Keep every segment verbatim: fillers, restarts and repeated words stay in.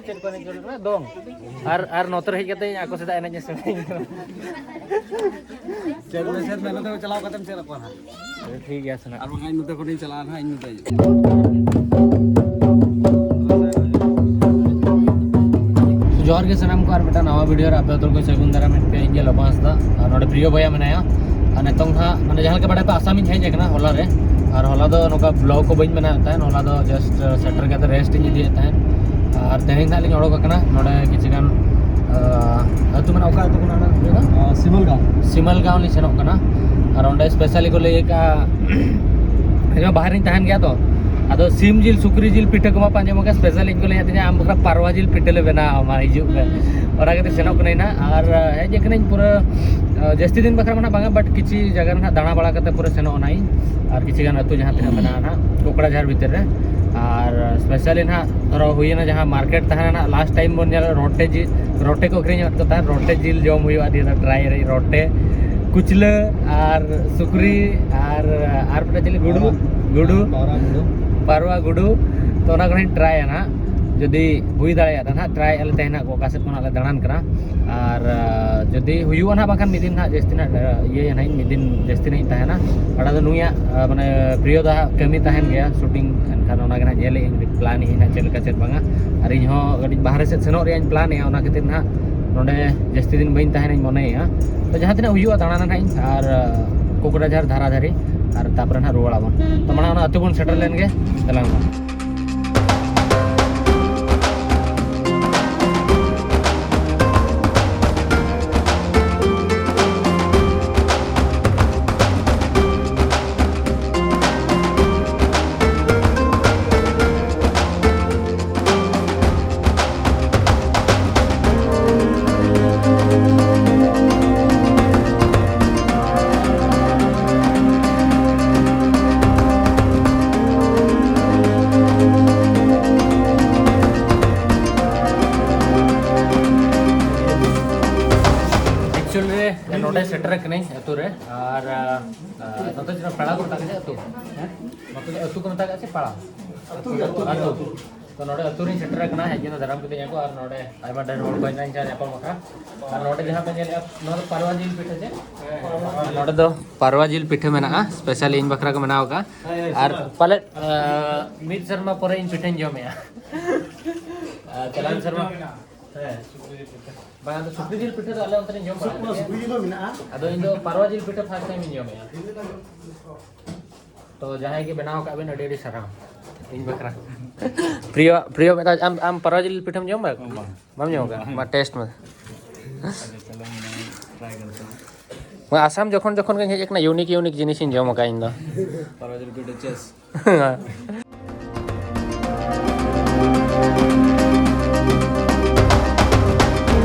ᱪᱮᱫ ᱠᱚ ᱮᱱᱮᱡ ᱠᱟᱱᱟ? ᱫᱚᱝ᱾ ᱟᱨ, ᱟᱨ ᱱᱚᱛᱮ ᱨᱮ ᱦᱮᱡ ᱠᱟᱛᱮ ᱟᱠᱚ ᱥᱮᱫᱟᱜ ᱮᱱᱮᱡ ᱮ ᱥᱮᱨᱮᱧ ᱠᱟᱱᱟ᱾ ᱪᱮᱫ ᱢᱮᱥᱮ ᱢᱮᱱ ᱠᱟᱛᱮ ᱪᱟᱞᱟᱣ ᱠᱟᱛᱮᱢ ᱪᱮᱫ ᱟᱠᱚᱣᱟ ᱦᱟᱸᱜ? ᱴᱷᱤᱠ ᱜᱮᱭᱟ ᱥᱮ ᱱᱟᱜ᱾ ᱟᱨ ᱵᱟᱝᱠᱷᱟᱱ ᱤᱧ ᱱᱚᱛᱮ ᱠᱷᱚᱱᱤᱧ ᱪᱟᱞᱟᱜᱼᱟ ᱦᱟᱸᱜ, ᱤᱧ ᱱᱚᱛᱮ ᱦᱤᱡᱩᱜ᱾ ᱡᱚᱦᱟᱨ ᱜᱮ ᱥᱟᱱᱟᱢ ᱠᱚ, ᱟᱨ ᱢᱤᱫᱴᱟᱝ ᱱᱟᱣᱟ ᱵᱷᱤᱰᱤᱭᱳ ᱨᱮ ᱟᱯᱮ ᱡᱚᱛᱚ ᱠᱚ ᱥᱟᱹᱜᱩᱱ ᱫᱟᱨᱟᱢᱮᱫ ᱯᱮᱭᱟ᱾ ᱤᱧ ᱜᱮ ᱞᱚᱵᱚ ᱦᱟᱸᱥᱫᱟ, ᱟᱨ ᱱᱚᱰᱮ ᱯᱨᱤᱭᱚ ᱵᱚᱭᱦᱟ ᱢᱮᱱᱟᱭᱟ᱾ ᱟᱨ ᱱᱤᱛᱚᱝ ᱦᱟᱸᱜ, ᱢᱟᱱᱮ, ᱡᱟᱦᱟᱸ ᱞᱮᱠᱟ ᱵᱟᱰᱟᱭ ᱯᱮ, ᱟᱥᱟᱢᱤᱧ ᱦᱮᱡ ᱟᱠᱟᱱᱟ ᱦᱚᱞᱟ ᱨᱮ, ᱟᱨ ᱦᱚᱞᱟ ᱫᱚ ᱱᱚᱝᱠᱟ ᱵᱞᱚᱜ ᱠᱚ ᱵᱟᱹᱧ ᱵᱮᱱᱟᱣᱮᱫ ᱛᱟᱦᱮᱸᱫ, ᱦᱚᱞᱟ ᱫᱚ ᱡᱟᱥᱴ ᱥᱮᱴᱮᱨ ᱠᱟᱛᱮ ᱨᱮᱥᱴ ᱤᱧ ᱤᱫᱤᱭᱮᱫ ᱛᱟᱦᱮᱸᱫ᱾ ᱟᱨ ᱛᱮᱦᱮᱧ ᱫᱚ ᱦᱟᱸᱜ ᱞᱤᱧ ᱚᱰᱚᱠ ᱟᱠᱟᱱᱟ ᱱᱚᱰᱮ ᱠᱤᱪᱷᱩ ᱜᱟᱱ, ᱟᱹᱛᱩ ᱢᱮᱱᱟᱜᱼᱟ, ᱚᱠᱟ ᱟᱹᱛᱩ ᱠᱟᱱᱟ ᱚᱱᱟ ᱫᱚ? ᱥᱤᱢᱟᱹᱞ ᱜᱟᱶ᱾ ᱥᱤᱢᱟᱹᱞ ᱜᱟᱶ ᱞᱤᱧ ᱥᱮᱱᱚᱜ ᱠᱟᱱᱟ᱾ ᱟᱨ ᱚᱸᱰᱮ ᱥᱯᱮᱥᱟᱞᱤ ᱠᱚ ᱞᱟᱹᱭ ᱟᱠᱟᱫᱼᱟ, ᱤᱧ ᱢᱟ ᱵᱟᱦᱨᱮᱧ ᱛᱟᱦᱮᱱ ᱜᱮᱭᱟ ᱛᱚ, ᱟᱫᱚ ᱥᱤᱢ ᱡᱤᱞ, ᱥᱩᱠᱨᱤ ᱡᱤᱞ ᱯᱤᱴᱷᱟᱹ ᱠᱚᱢᱟ ᱯᱟᱸᱡᱚᱢ ᱟᱠᱟᱫ, ᱥᱯᱮᱥᱟᱞ ᱤᱧ ᱠᱚ ᱞᱟᱹᱭ ᱟᱹᱫᱤᱧᱟ, "ᱟᱢ ᱵᱟᱠᱷᱨᱟ ᱯᱟᱨᱣᱟ ᱡᱤᱞ ᱯᱤᱴᱷᱟᱹ ᱞᱮ ᱵᱮᱱᱟᱣᱟ, ᱢᱟ ᱦᱤᱡᱩᱜ ᱢᱮ᱾" ᱚᱱᱟ ᱠᱷᱟᱹᱛᱤᱨ ᱥᱮᱱᱚᱜ ᱠᱟᱹᱱᱟᱹᱧ ᱱᱟᱜ᱾ ᱟᱨ ᱦᱮᱡ ᱟᱠᱟᱱᱟᱹᱧ ᱯᱩᱨᱟᱹ, ᱡᱟᱹᱥᱛᱤ ᱫᱤᱱ ᱵᱟᱠᱷᱨᱟ ᱢᱟ ᱱᱟᱜ ᱵᱟᱝᱟ, ᱵᱟᱴ ᱠᱤᱪᱷᱤ ᱡᱟᱭᱜᱟ ᱨᱮ ᱱᱟᱜ ᱫᱟᱬᱟ ᱵᱟᱲᱟ ᱠᱟᱛᱮ ᱯᱩᱨᱟᱹ ᱥᱮᱱᱚᱜ ᱟᱹᱱᱟᱹᱧ᱾ ᱟᱨ ᱠᱤᱪᱷᱤ ᱜᱟᱱ ᱟᱹᱛᱩ ᱡᱟᱦᱟᱸ ᱛᱤᱱᱟᱹᱜ ᱢᱮᱱᱟᱜᱼᱟ ᱱᱟᱜ ᱠᱳᱠᱲᱟᱡᱷᱟᱨ ᱵᱷᱤᱛᱤᱨ ᱨᱮ᱾ ᱟᱨ ᱥᱯᱮᱥᱟᱞᱤ ᱱᱟᱜ ᱫᱷᱚᱨᱚ ᱦᱩᱭᱮᱱᱟ, ᱡᱟᱦᱟᱸ ᱢᱟᱨᱠᱮᱴ ᱛᱟᱦᱮᱱᱟ ᱱᱟᱜ, ᱞᱟᱥᱴ ᱴᱟᱭᱤᱢ ᱵᱚᱱ ᱧᱮᱞ ᱨᱚᱴᱮ ᱡᱤᱞ, ᱨᱚᱴᱮ ᱠᱚ ᱟᱹᱠᱷᱨᱤᱧᱮᱫ ᱠᱚ ᱛᱟᱦᱮᱸᱫ, ᱨᱚᱴᱮ ᱡᱤᱞ ᱡᱚᱢ ᱦᱩᱭᱩᱜᱼᱟ, ᱫᱤᱭᱮ ᱫᱚ ᱴᱨᱟᱭ ᱨᱮ ᱨᱚᱴᱮ, ᱠᱩᱪᱞᱟᱹ, ᱟᱨ ᱥᱩᱠᱨᱤ, ᱟᱨ, ᱟᱨ ᱢᱤᱫᱴᱟᱝ ᱪᱤᱞᱤ? ᱜᱩᱰᱩ? ᱯᱟᱣᱨᱟ᱾ ᱜᱩᱰᱩ᱾ ᱯᱟᱣᱨᱟ ᱜᱩᱰᱩ᱾ ᱯᱟᱨᱣᱟ ᱜᱩᱰᱩ᱾ ᱛᱚ, ᱚᱱᱟ ᱠᱚᱨᱮᱧ ᱴᱨᱟᱭᱟ ᱱᱟᱜ, ᱡᱩᱫᱤ ᱦᱩᱭ ᱫᱟᱲᱮᱭᱟᱜ ᱠᱷᱟᱱ ᱦᱟᱸᱜ, ᱴᱨᱟᱭ ᱟᱞᱮ ᱛᱮᱦᱮᱧ ᱱᱟᱜ ᱚᱠᱟ ᱥᱮᱫ ᱠᱷᱚᱱᱟᱜ ᱞᱮ ᱫᱟᱬᱟᱱ ᱠᱟᱱᱟ᱾ ᱟᱨ, ᱟᱨ ᱡᱩᱫᱤ ᱦᱩᱭᱩᱜᱼᱟ ᱱᱟᱜ, ᱵᱟᱝᱠᱷᱟᱱ ᱢᱤᱫ ᱫᱤᱱ ᱱᱟᱜ ᱡᱟᱹᱥᱛᱤ ᱱᱟᱜ, ᱤᱭᱟᱹᱭᱟ ᱱᱟᱜ, ᱢᱤᱫ ᱫᱤᱱ ᱡᱟᱹᱥᱛᱤ ᱱᱟᱜ ᱤᱧ ᱛᱟᱦᱮᱱᱟ᱾ ᱚᱸᱰᱮ ᱫᱚ ᱱᱩᱭᱟᱜ, ᱟᱨ, ᱢᱟᱱᱮ, ᱯᱨᱤᱭᱚ ᱫᱟ ᱦᱟᱸᱜ ᱠᱟᱹᱢᱤ ᱛᱟᱦᱮᱱ ᱜᱮᱭᱟ, ᱥᱩᱴᱤᱝ, ᱮᱱᱠᱷᱟᱱ ᱚᱱᱟ ᱜᱮ ᱱᱟᱜ ᱧᱮᱞᱮᱫ ᱟᱹᱧ, ᱯᱞᱟᱱᱮᱫ ᱟᱹᱧ ᱱᱟᱜ ᱪᱮᱫ ᱞᱮᱠᱟ ᱪᱮᱫ ᱵᱟᱝᱟ᱾ ᱟᱨ ᱤᱧ ᱦᱚᱸ ᱠᱟᱹᱴᱤᱡ ᱵᱟᱦᱨᱮ ᱥᱮᱫ ᱥᱮᱱᱚᱜ ᱨᱮᱭᱟᱜ ᱤᱧ ᱯᱞᱟᱱᱮᱫᱼᱟ, ᱚᱱᱟ ᱠᱷᱟᱹᱛᱤᱨ ᱱᱟᱜ ᱱᱚᱰᱮ ᱡᱟᱹᱥᱛᱤ ᱫᱤᱱ ᱵᱟᱹᱧ ᱛᱟᱦᱮᱱᱟᱹᱧ ᱢᱚᱱᱮᱭᱮᱫᱼᱟ᱾ ᱛᱚ, ᱡᱟᱦᱟᱸ ᱛᱤᱱᱟᱹᱜ ᱦᱩᱭᱩᱜᱼᱟ ᱫᱟᱬᱟᱱᱟ ᱱᱟᱜ ᱤᱧ, ᱟᱨ, ᱟᱨ, ᱠᱳᱠᱲᱟᱡᱷᱟᱨ ᱫᱷᱟᱨᱟ ᱫᱷᱟᱨᱤ, ᱟᱨ ᱛᱟᱨᱯᱚᱨᱮ ᱱᱟᱜ ᱨᱩᱣᱟᱹᱲ ᱟᱵᱚᱱ᱾ ᱛᱚ, ᱢᱟᱲᱟᱝ ᱚᱱᱟ ᱟᱹᱛᱩ ᱵᱚᱱ ᱥᱮᱴᱮᱨ ᱞᱮᱱ ᱜᱮ, ᱫᱮᱞᱟ ᱢᱟ᱾ ᱮᱠᱪᱩᱭᱮᱞᱤ ᱨᱮ ᱱᱚᱰᱮ ᱥᱮᱴᱮᱨ ᱟᱠᱟᱱᱟᱹᱧ ᱟᱹᱛᱩ ᱨᱮ, ᱟᱨ, ᱟᱨ ᱱᱚᱛᱮ ᱪᱮᱫ ᱯᱟᱲᱟ ᱠᱚ ᱢᱮᱛᱟᱜ ᱜᱮᱭᱟ ᱟᱹᱛᱩ? ᱦᱮᱸ? ᱱᱚᱛᱮ ᱫᱚ ᱟᱹᱛᱩ ᱠᱚ ᱢᱮᱛᱟᱜ ᱜᱮᱭᱟ ᱥᱮ ᱯᱟᱲᱟ? ᱟᱹᱛᱩ ᱜᱮ, ᱟᱹᱛᱩ ᱜᱮ, ᱟᱹᱛᱩ᱾ ᱟᱹᱛᱩ᱾ ᱛᱚ, ᱱᱚᱰᱮ ᱟᱹᱛᱩ ᱨᱤᱧ ᱥᱮᱴᱮᱨ ᱟᱠᱟᱱᱟ, ᱦᱮᱡ ᱠᱟᱛᱮ ᱫᱟᱨᱟᱢ ᱠᱤᱫᱤᱧᱟ ᱠᱚ, ᱟᱨ ᱱᱚᱰᱮ ᱟᱭᱢᱟ ᱰᱷᱮᱨ ᱦᱚᱲ ᱠᱚ ᱦᱮᱡ ᱞᱮᱱᱟ ᱤᱧ ᱥᱟᱶ ᱧᱟᱯᱟᱢ ᱵᱟᱠᱷᱨᱟ᱾ ᱟᱨ ᱱᱚᱰᱮ ᱡᱟᱦᱟᱸ ᱯᱮ ᱧᱮᱞᱮᱫᱼᱟ, ᱱᱚᱣᱟ ᱫᱚ ᱯᱟᱨᱣᱟ ᱡᱤᱞ ᱯᱤᱴᱷᱟᱹ ᱪᱮ? ᱱᱚᱰᱮ ᱫᱚ ᱯᱟᱨᱣᱟ ᱡᱤᱞ ᱯᱤᱴᱷᱟᱹ ᱢᱮᱱᱟᱜᱼᱟ, ᱥᱯᱮᱥᱟᱞ ᱤᱧ ᱵᱟᱠᱷᱨᱟ ᱠᱚ ᱵᱮᱱᱟᱣ ᱟᱠᱟᱫᱼᱟ᱾ ᱟᱨ ᱯᱟᱞᱮᱫ, ᱟᱸ, ᱢᱤᱫ ᱥᱮᱨᱢᱟ ᱯᱚᱨᱮ ᱤᱧ ᱯᱤᱴᱷᱟᱹᱧ ᱡᱚᱢᱮᱜᱼᱟ᱾ ᱟᱨ ᱪᱟᱞᱟᱣᱮᱱ ᱥᱮᱨᱢᱟ, ᱦᱮᱸ, ᱵᱟᱝ, ᱟᱫᱚ ᱥᱩᱠᱨᱤ ᱡᱤᱞ ᱯᱤᱴᱷᱟᱹ ᱫᱚ ᱟᱞᱮ ᱚᱱᱛᱮ ᱨᱤᱧ ᱡᱚᱢ ᱵᱟᱲᱟ ᱥᱩᱠᱨᱤ ᱡᱤᱞ ᱫᱚ ᱢᱮᱱᱟᱜᱼᱟ᱾ ᱟᱫᱚ ᱤᱧ ᱫᱚ ᱯᱟᱨᱣᱟ ᱡᱤᱞ ᱯᱤᱴᱷᱟᱹ ᱯᱷᱟᱥᱴ ᱴᱟᱭᱤᱢ ᱤᱧ ᱡᱚᱢᱮᱜᱼᱟ᱾ ᱛᱚ ᱡᱟᱦᱟᱸᱭ ᱜᱮ ᱵᱮᱱᱟᱣ ᱟᱠᱟᱫ ᱵᱮᱱ, ᱟᱹᱰᱤ ᱟᱹᱰᱤ ᱥᱟᱨᱦᱟᱣ ᱤᱧ ᱵᱟᱠᱷᱨᱟ᱾ ᱯᱨᱤᱭᱚ, ᱯᱨᱤᱭᱚ, ᱢᱤᱫᱴᱟᱝ ᱟᱢ, ᱟᱢ ᱯᱟᱨᱣᱟ ᱡᱤᱞ ᱯᱤᱴᱷᱟᱹᱢ ᱡᱚᱢ ᱵᱟᱲᱟ ᱟᱠᱟᱫᱟ? ᱵᱟᱝ᱾ ᱵᱟᱢ ᱡᱚᱢ ᱟᱠᱟᱫᱟ? ᱵᱟᱝ᱾ ᱢᱟ, ᱴᱮᱥᱴ ᱢᱮ᱾ ᱟᱪᱪᱷᱟ, ᱪᱚᱞᱚ, ᱢᱟᱱᱮ, ᱴᱨᱟᱭ ᱠᱟᱨᱛᱮ ᱦᱚᱸ᱾ ᱱᱚᱣᱟ ᱟᱥᱟᱢ ᱡᱚᱠᱷᱚᱱ ᱡᱚᱠᱷᱚᱱ ᱜᱤᱧ ᱦᱮᱡ ᱟᱠᱟᱱᱟ, ᱤᱭᱩᱱᱤᱠ ᱤᱭᱩᱱᱤᱠ ᱡᱤᱱᱤᱥ ᱤᱧ ᱡᱚᱢ ᱟᱠᱟᱫᱟ ᱤᱧ ᱫᱚ᱾ ᱯᱟᱨᱣᱟ ᱡᱤᱞ ᱯᱤᱴᱷᱟᱹ, ᱪᱮᱥ᱾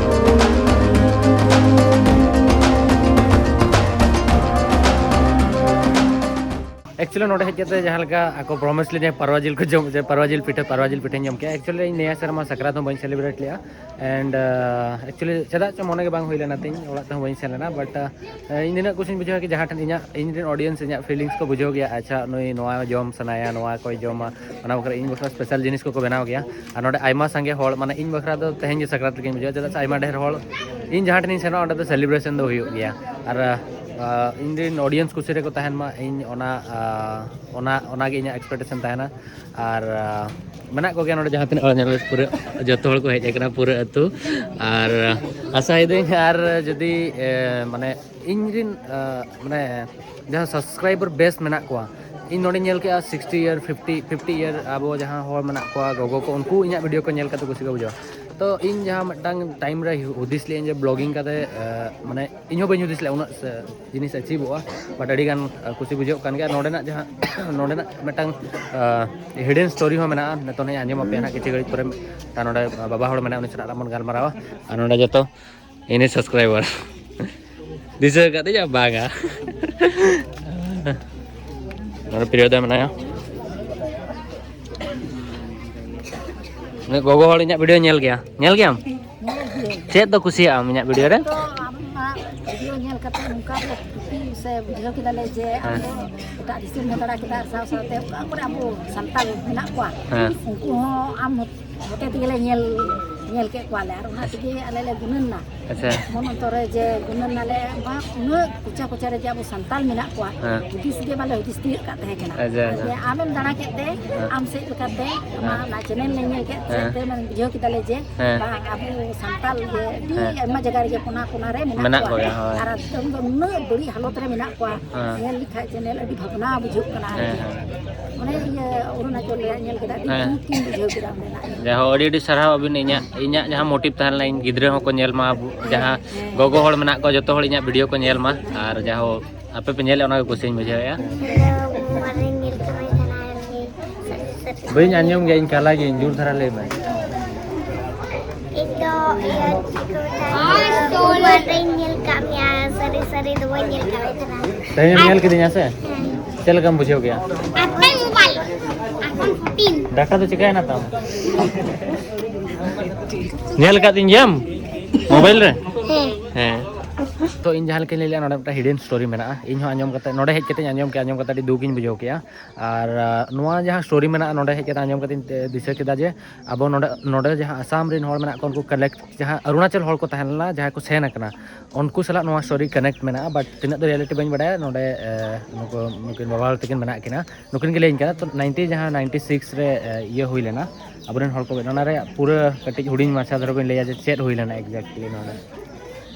ᱮᱠᱪᱩᱭᱮᱞᱤ ᱱᱚᱰᱮ ᱦᱮᱡ ᱠᱟᱛᱮ ᱡᱟᱦᱟᱸ ᱞᱮᱠᱟ ᱟᱠᱚ ᱯᱨᱚᱢᱤᱥ ᱞᱤᱧᱟ, ᱯᱟᱨᱣᱟ ᱡᱤᱞ ᱠᱚ ᱡᱚᱢ, ᱡᱮ ᱯᱟᱨᱣᱟ ᱡᱤᱞ ᱯᱤᱴᱷᱟᱹ, ᱯᱟᱨᱣᱟ ᱡᱤᱞ ᱯᱤᱴᱷᱟᱹᱧ ᱡᱚᱢ ᱠᱮᱜᱼᱟ᱾ ᱮᱠᱪᱩᱭᱮᱞᱤ ᱤᱧ ᱱᱤᱭᱟᱹ ᱥᱮᱨᱢᱟ ᱥᱟᱠᱨᱟᱛ ᱦᱚᱸ ᱵᱟᱹᱧ ᱥᱮᱞᱤᱵᱨᱮᱴ ᱞᱮᱜᱼᱟ᱾ ᱮᱱᱰ ᱮᱠᱪᱩᱭᱮᱞᱤ ᱪᱮᱫᱟᱜ ᱪᱚ ᱢᱚᱱᱮ ᱜᱮ ᱵᱟᱝ ᱦᱩᱭ ᱞᱮᱱᱟ ᱛᱤᱧ, ᱚᱲᱟᱜ ᱛᱮᱦᱚᱸ ᱵᱟᱹᱧ ᱥᱮᱱ ᱞᱮᱱᱟ᱾ ᱵᱟᱴ ᱤᱧ ᱱᱤᱱᱟᱹᱜ ᱠᱩᱥᱤᱧ ᱵᱩᱡᱷᱟᱹᱣᱟ ᱠᱤ ᱡᱟᱦᱟᱸ ᱴᱷᱮᱱ ᱤᱧᱟᱹᱜ, ᱤᱧ ᱨᱮᱱ ᱚᱰᱤᱭᱮᱱᱥ ᱤᱧᱟᱹᱜ ᱯᱷᱤᱞᱤᱝᱥ ᱠᱚ ᱵᱩᱡᱷᱟᱹᱣ ᱜᱮᱭᱟ, ᱟᱪᱪᱷᱟ, ᱱᱩᱭ ᱱᱚᱣᱟ ᱡᱚᱢ ᱥᱟᱱᱟᱭᱟ, ᱱᱚᱣᱟ ᱠᱚᱭ ᱡᱚᱢᱟ, ᱚᱱᱟ ᱵᱟᱠᱷᱨᱟ ᱤᱧ ᱵᱟᱠᱷᱨᱟ ᱥᱯᱮᱥᱟᱞ ᱡᱤᱱᱤᱥ ᱠᱚᱠᱚ ᱵᱮᱱᱟᱣ ᱜᱮᱭᱟ᱾ ᱟᱨ ᱱᱚᱰᱮ ᱟᱭᱢᱟ ᱥᱟᱸᱜᱮ ᱦᱚᱲ, ᱢᱟᱱᱮ, ᱤᱧ ᱵᱟᱠᱷᱨᱟ ᱫᱚ ᱛᱮᱦᱮᱧ ᱜᱮ ᱥᱟᱠᱨᱟᱛ ᱞᱮᱠᱟᱧ ᱵᱩᱡᱷᱟᱹᱣᱟ, ᱪᱮᱫᱟᱜ ᱥᱮ ᱟᱭᱢᱟ ᱰᱷᱮᱨ ᱦᱚᱲ ᱤᱧ ᱡᱟᱦᱟᱸ ᱴᱷᱮᱱᱤᱧ ᱥᱮᱱᱚᱜᱼᱟ, ᱚᱸᱰᱮ ᱫᱚ ᱥᱮᱞᱤᱵᱨᱮᱥᱚᱱ ᱫᱚ ᱦᱩᱭᱩᱜ ᱜᱮᱭᱟ᱾ ᱟᱨ ᱟᱨ ᱤᱧ ᱨᱮᱱ ᱚᱰᱤᱭᱮᱱᱥ ᱠᱩᱥᱤ ᱨᱮᱠᱚ ᱛᱟᱦᱮᱱ ᱢᱟ, ᱤᱧ ᱚᱱᱟ, ᱟᱨ ᱚᱱᱟ, ᱚᱱᱟᱜᱮ ᱤᱧᱟᱹᱜ ᱮᱠᱥᱯᱮᱠᱴᱮᱥᱚᱱ ᱛᱟᱦᱮᱱᱟ᱾ ᱟᱨ ᱢᱮᱱᱟᱜ ᱠᱚᱜᱮᱭᱟ ᱱᱚᱰᱮ ᱡᱟᱦᱟᱸ ᱛᱤᱱᱟᱹᱜ ᱦᱚᱲ ᱧᱮᱞ ᱯᱩᱨᱟᱹ ᱡᱚᱛᱚ ᱦᱚᱲ ᱠᱚ ᱦᱮᱡ ᱟᱠᱟᱱᱟ, ᱯᱩᱨᱟᱹ ᱟᱹᱛᱩ᱾ ᱟᱨ ᱟᱥᱟᱭᱮᱫᱟᱹᱧ, ᱟᱨ ᱡᱩᱫᱤ, ᱮ, ᱢᱟᱱᱮ, ᱤᱧ ᱨᱮᱱ, ᱮ, ᱢᱟᱱᱮ, ᱡᱟᱦᱟᱸ ᱥᱟᱵᱥᱠᱨᱟᱭᱵᱟᱨ ᱵᱮᱥ ᱢᱮᱱᱟᱜ ᱠᱚᱣᱟ, ᱤᱧ ᱱᱚᱰᱮᱧ ᱧᱮᱞ ᱠᱮᱜᱼᱟ sixty year, fifty, fifty year ᱟᱵᱚ ᱡᱟᱦᱟᱸ ᱦᱚᱲ ᱢᱮᱱᱟᱜ ᱠᱚᱣᱟ, ᱜᱚᱜᱚ ᱠᱚ, ᱩᱱᱠᱩ ᱤᱧᱟᱹᱜ ᱵᱷᱤᱰᱤᱭᱳ ᱠᱚ ᱧᱮᱞ ᱠᱟᱛᱮ ᱠᱩᱥᱤ ᱠᱚ ᱵᱩᱡᱷᱟᱹᱣᱟ᱾ ᱛᱚ ᱤᱧ ᱡᱟᱦᱟᱸ ᱢᱤᱫᱴᱟᱝ ᱴᱟᱭᱤᱢ ᱨᱮ ᱦᱩᱫᱤᱥ ᱞᱮᱫᱟᱹᱧ ᱡᱮ ᱵᱞᱚᱜᱤᱝ ᱠᱟᱛᱮ, ᱮ, ᱢᱟᱱᱮ, ᱤᱧ ᱦᱚᱸ ᱵᱟᱹᱧ ᱦᱩᱫᱤᱥ ᱞᱮᱫᱼᱟ ᱩᱱᱟᱹᱜ ᱥᱮ ᱡᱤᱱᱤᱥ ᱟᱪᱤᱵᱷᱚᱜᱼᱟ, ᱵᱟᱴ ᱟᱹᱰᱤ ᱜᱟᱱ, ᱟ, ᱠᱩᱥᱤ ᱵᱩᱡᱷᱟᱹᱜ ᱠᱟᱱ ᱜᱮᱭᱟ᱾ ᱱᱚᱰᱮᱱᱟᱜ ᱡᱟᱦᱟᱸ ᱱᱚᱰᱮᱱᱟᱜ ᱢᱤᱫᱴᱟᱝ, ᱟ, ᱦᱤᱰᱮᱱ ᱥᱴᱳᱨᱤ ᱦᱚᱸ ᱢᱮᱱᱟᱜᱼᱟ, ᱱᱤᱛᱚᱜ ᱦᱟᱸᱜ ᱟᱸᱡᱚᱢ ᱟᱯᱮ ᱦᱟᱸᱜ ᱠᱤᱪᱷᱩ ᱜᱷᱟᱹᱲᱤᱡ ᱯᱚᱨᱮ᱾ ᱟᱨ ᱱᱚᱰᱮ ᱵᱟᱵᱟ ᱦᱚᱲ ᱢᱮᱱᱟᱜᱼᱟ, ᱩᱱᱤ ᱥᱟᱞᱟᱜ ᱵᱚᱱ ᱜᱟᱞᱢᱟᱨᱟᱣᱟ᱾ ᱟᱨ ᱱᱚᱰᱮ ᱡᱚᱛᱚ ᱤᱧ ᱨᱮᱱ ᱥᱟᱵᱥᱠᱨᱟᱭᱵᱟᱨ ᱫᱤᱥᱟᱹ ᱟᱠᱟᱫ ᱛᱤᱧᱟ ᱵᱟᱝᱟ? ᱱᱚᱰᱮ ᱯᱨᱤᱭᱚᱫᱟ ᱢᱮᱱᱟᱭᱟ᱾ ᱩᱱᱤ ᱜᱚᱜᱚ ᱦᱚᱲ ᱤᱧᱟᱹᱜ ᱵᱷᱤᱰᱤᱭᱳ ᱧᱮᱞ ᱜᱮᱭᱟ, ᱧᱮᱞ ᱜᱮᱭᱟᱢ? ᱧᱮᱞ ᱜᱤᱭᱟᱹᱧ᱾ ᱪᱮᱫ ᱫᱚ ᱠᱩᱥᱤᱭᱟᱜᱼᱟᱢ ᱤᱧᱟᱹᱜ ᱵᱷᱤᱰᱤᱭᱳ ᱨᱮ? ᱛᱚ ᱟᱢᱟᱜ ᱵᱷᱤᱰᱤᱭᱳ ᱧᱮᱞ ᱠᱟᱛᱮ ᱱᱚᱝᱠᱟ ᱫᱚ ᱥᱮ ᱵᱩᱡᱷᱟᱹᱣ ᱠᱮᱫᱟᱞᱮ ᱡᱮ ᱟᱢ ᱫᱚ ᱮᱴᱟᱜ ᱫᱤᱥᱚᱢ ᱦᱚᱸ ᱫᱟᱬᱟ ᱠᱮᱫᱟ, ᱟᱨ ᱥᱟᱶ ᱥᱟᱶᱛᱮ ᱚᱠᱟ ᱠᱚᱨᱮ ᱟᱵᱚ ᱥᱟᱱᱛᱟᱲ ᱢᱮᱱᱟᱜ ᱠᱚᱣᱟ, ᱦᱮᱸ᱾ ᱩᱱᱠᱩ ᱦᱚᱸ ᱟᱢ ᱦᱚᱛᱮ ᱛᱮᱜᱮᱞᱮ ᱧᱮᱞ, ᱧᱮᱞ ᱠᱮᱫ ᱠᱚᱣᱟᱞᱮ, ᱟᱨ ᱚᱱᱟ ᱛᱮᱜᱮ ᱟᱞᱮ ᱞᱮ ᱜᱩᱱᱟᱹᱱ ᱱᱟ᱾ ᱟᱪᱪᱷᱟ᱾ ᱢᱚᱱ ᱚᱱᱛᱚᱨ ᱨᱮ ᱡᱮ ᱜᱩᱱᱟᱹᱱ ᱱᱟᱞᱮ, ᱵᱟᱝ, ᱩᱱᱟᱹᱜ ᱠᱚᱪᱟ ᱠᱚᱪᱟ ᱨᱮ ᱡᱮ ᱟᱵᱚ ᱥᱟᱱᱛᱟᱲ ᱢᱮᱱᱟᱜ ᱠᱚᱣᱟ, ᱦᱮᱸ᱾ ᱦᱩᱫᱤᱥ ᱜᱮ ᱵᱟᱞᱮ ᱦᱩᱫᱤᱥ ᱛᱤᱭᱳᱜ ᱠᱟᱫ ᱛᱟᱦᱮᱸ ᱠᱟᱱᱟ᱾ ᱟᱪᱪᱷᱟ, ᱟᱪᱪᱷᱟ᱾ ᱡᱮ ᱟᱢᱮᱢ ᱫᱟᱬᱟ ᱠᱮᱫ ᱛᱮ, ᱦᱮᱸ᱾ ᱟᱢ ᱥᱮᱫ ᱞᱮᱠᱟᱛᱮ ᱟᱢᱟᱜ ᱦᱮᱸ᱾ ᱚᱱᱟ ᱪᱮᱱᱮᱞ ᱞᱮ ᱧᱮᱞ ᱠᱮᱫ ᱛᱮ, ᱦᱮᱸ᱾ ᱛᱮ ᱢᱟᱱᱮ ᱵᱩᱡᱷᱟᱹᱣ ᱠᱮᱫᱟᱞᱮ ᱡᱮ ᱦᱮᱸ᱾ ᱵᱟᱝ, ᱟᱵᱚ ᱥᱟᱱᱛᱟᱲ ᱜᱮ ᱟᱹᱰᱤ ᱦᱮᱸ᱾ ᱟᱭᱢᱟ ᱡᱟᱭᱜᱟ ᱨᱮᱜᱮ ᱠᱚᱱᱟ ᱠᱚᱱᱟ ᱨᱮ ᱢᱮᱱᱟᱜ ᱢᱮᱱᱟᱜ ᱠᱚᱣᱟ᱾ ᱠᱚᱜᱮᱭᱟ, ᱦᱳᱭ᱾ ᱟᱨ ᱟᱫᱚ ᱩᱱᱟᱹᱜ ᱵᱟᱹᱲᱤᱡ ᱦᱟᱞᱚᱛ ᱨᱮ ᱢᱮᱱᱟᱜ ᱠᱚᱣᱟ, ᱦᱮᱸ᱾ ᱧᱮᱞ ᱞᱮᱠᱷᱟᱡ ᱪᱮᱱᱮᱞ ᱟᱹᱰᱤ ᱵᱷᱟᱵᱽᱱᱟ ᱵᱩᱡᱷᱟᱹᱜ ᱠᱟᱱᱟ᱾ ᱦᱮᱸ, ᱟᱨᱠᱤ ᱦᱮᱸ᱾ ᱚᱱᱮ ᱤᱭᱟᱹ ᱚᱨᱩᱱᱟᱪᱚᱞ ᱨᱮᱭᱟᱜ ᱧᱮᱞ ᱠᱮᱫᱟ, ᱟᱹᱰᱤ ᱦᱮᱸ᱾ ᱫᱩᱠ ᱤᱧ ᱵᱩᱡᱷᱟᱹᱣ ᱠᱮᱫᱟ ᱚᱸᱰᱮᱱᱟᱜ ᱧᱮᱞ᱾ ᱡᱟᱭᱦᱳᱠ, ᱟᱹᱰᱤ ᱟᱹᱰᱤ ᱥᱟᱨᱦᱟᱣ ᱟᱹᱵᱤᱱ, ᱤᱧᱟᱹᱜ, ᱤᱧᱟᱹᱜ ᱡᱟᱦᱟᱸ ᱢᱳᱴᱤᱵᱷ ᱛᱟᱦᱮᱸ ᱞᱮᱱᱟ, ᱤᱧ ᱜᱤᱫᱽᱨᱟᱹ ᱦᱚᱸᱠᱚ ᱧᱮᱞ ᱢᱟ, ᱟᱵᱚ ᱦᱮᱸ, ᱡᱟᱦᱟᱸ ᱦᱮᱸ᱾ ᱜᱚᱜᱚ ᱦᱚᱲ ᱢᱮᱱᱟᱜ ᱠᱚᱣᱟ, ᱡᱚᱛᱚ ᱦᱚᱲ ᱤᱧᱟᱹᱜ ᱵᱷᱤᱰᱤᱭᱳ ᱠᱚ ᱧᱮᱞ ᱢᱟ, ᱟᱨ ᱡᱟᱦᱳᱠ, ᱟᱯᱮ ᱯᱮ ᱧᱮᱞᱮᱫ, ᱚᱱᱟ ᱜᱮ ᱠᱩᱥᱤᱧ ᱵᱩᱡᱷᱟᱹᱣᱮᱫᱼᱟ᱾ ᱤᱧ ᱫᱚ ᱢᱳᱵᱟᱭᱤᱞ ᱨᱮ ᱧᱮᱞ ᱠᱟᱛᱮᱧ ᱥᱮᱬᱟᱭᱮᱱ ᱜᱮ᱾ ᱥᱟᱹᱨᱤ ᱥᱟᱹᱨᱤ ᱵᱟᱹᱧ ᱟᱸᱡᱚᱢ ᱜᱮᱭᱟ, ᱤᱧ ᱠᱟᱞᱟ ᱜᱤᱭᱟᱹᱧ, ᱡᱳᱨ ᱫᱷᱟᱨᱟ ᱞᱟᱹᱭ ᱢᱮ᱾ ᱤᱧ ᱫᱚ ᱤᱭᱟᱹ, ᱪᱮᱫ ᱠᱚ ᱢᱮᱛᱟᱜᱼᱟ, ᱢᱳᱵᱟᱭᱤᱞ ᱨᱮᱧ ᱧᱮᱞ ᱠᱟᱜ ᱢᱮᱭᱟ, ᱥᱟᱹᱨᱤ ᱥᱟᱹᱨᱤ ᱫᱚ ᱵᱟᱹᱧ ᱧᱮᱞ ᱠᱟᱜ ᱢᱮ ᱛᱟᱦᱮᱱᱟ᱾ ᱛᱮᱦᱮᱧ ᱮᱢ ᱧᱮᱞ ᱠᱤᱫᱤᱧᱟ ᱥᱮ? ᱦᱮᱸ᱾ ᱪᱮᱫ ᱞᱮᱠᱟᱢ ᱵᱩᱡᱷᱟᱹᱣ ᱠᱮᱜᱼᱟ? ᱟᱯᱮ ᱢᱳᱵᱟᱭᱤᱞ, iPhone fourteen᱾ ᱰᱟᱴᱟ ᱫᱚ ᱪᱤᱠᱟᱭᱮᱱᱟ ᱛᱟᱢ? ᱧᱮᱞ ᱟᱠᱟᱫᱤᱧ ᱜᱮᱭᱟᱢ ᱢᱳᱵᱟᱭᱤᱞ ᱨᱮ? ᱦᱮᱸ᱾ ᱦᱮᱸ᱾ ᱛᱚ, ᱤᱧ ᱡᱟᱦᱟᱸ ᱞᱮᱠᱟᱧ ᱞᱟᱹᱭ ᱞᱮᱫᱼᱟ, ᱱᱚᱰᱮ ᱢᱤᱫᱴᱟᱝ hidden story ᱢᱮᱱᱟᱜᱼᱟ᱾ ᱤᱧ ᱦᱚᱸ ᱟᱸᱡᱚᱢ ᱠᱟᱛᱮ, ᱱᱚᱰᱮ ᱦᱮᱡ ᱠᱟᱛᱮᱧ ᱟᱸᱡᱚᱢ ᱠᱮᱜᱼᱟ, ᱟᱸᱡᱚᱢ ᱠᱟᱛᱮ ᱟᱹᱰᱤ ᱫᱩᱠ ᱤᱧ ᱵᱩᱡᱷᱟᱹᱣ ᱠᱮᱜᱼᱟ᱾ ᱟᱨ, ᱟ, ᱱᱚᱣᱟ ᱡᱟᱦᱟᱸ story ᱢᱮᱱᱟᱜᱼᱟ, ᱱᱚᱰᱮ ᱦᱮᱡ ᱠᱟᱛᱮ ᱟᱸᱡᱚᱢ ᱠᱟᱛᱮᱧ, ᱮ, ᱫᱤᱥᱟᱹ ᱠᱮᱫᱟ ᱡᱮ ᱟᱵᱚ ᱱᱚᱰᱮ, ᱱᱚᱰᱮ ᱡᱟᱦᱟᱸ ᱟᱥᱟᱢ ᱨᱮᱱ ᱦᱚᱲ ᱢᱮᱱᱟᱜ ᱠᱚᱣᱟ, ᱩᱱᱠᱩ collect, ᱡᱟᱦᱟᱸ ᱚᱨᱩᱱᱟᱪᱚᱞ ᱦᱚᱲ ᱠᱚ ᱛᱟᱦᱮᱸ ᱞᱮᱱᱟ, ᱡᱟᱦᱟᱸᱭ ᱠᱚ ᱥᱮᱱ ᱟᱠᱟᱱᱟ, ᱩᱱᱠᱩ ᱥᱟᱞᱟᱜ ᱱᱚᱣᱟ story connect ᱢᱮᱱᱟᱜᱼᱟ, but ᱛᱤᱱᱟᱹᱜ ᱫᱚ reality ᱵᱟᱹᱧ ᱵᱟᱰᱟᱭᱟ᱾ ᱱᱚᱰᱮ, ᱮ, ᱱᱩᱠᱩ, ᱱᱩᱠᱤᱱ ᱵᱟᱵᱟ ᱦᱚᱲ ᱛᱟᱹᱠᱤᱱ ᱢᱮᱱᱟᱜ ᱠᱤᱱᱟ, ᱱᱩᱠᱤᱱ ᱜᱮ ᱞᱟᱹᱭᱟᱹᱧ ᱠᱟᱱᱟ᱾ ᱛᱚ, ninety, ᱡᱟᱦᱟᱸ ninety six ᱨᱮ, ᱮ, ᱤᱭᱟᱹ ᱦᱩᱭ ᱞᱮᱱᱟ, ᱟᱵᱚᱨᱮᱱ ᱦᱚᱲ ᱠᱚ, ᱚᱱᱟ ᱨᱮᱭᱟᱜ ᱯᱩᱨᱟᱹ ᱠᱟᱹᱴᱤᱡ ᱦᱩᱰᱤᱧ ᱢᱟᱪᱷᱟ ᱫᱷᱟᱨᱟ ᱵᱤᱱ ᱞᱟᱹᱭᱟ ᱡᱮ ᱪᱮᱫ ᱦᱩᱭ ᱞᱮᱱᱟ exactly ᱱᱚᱰᱮ?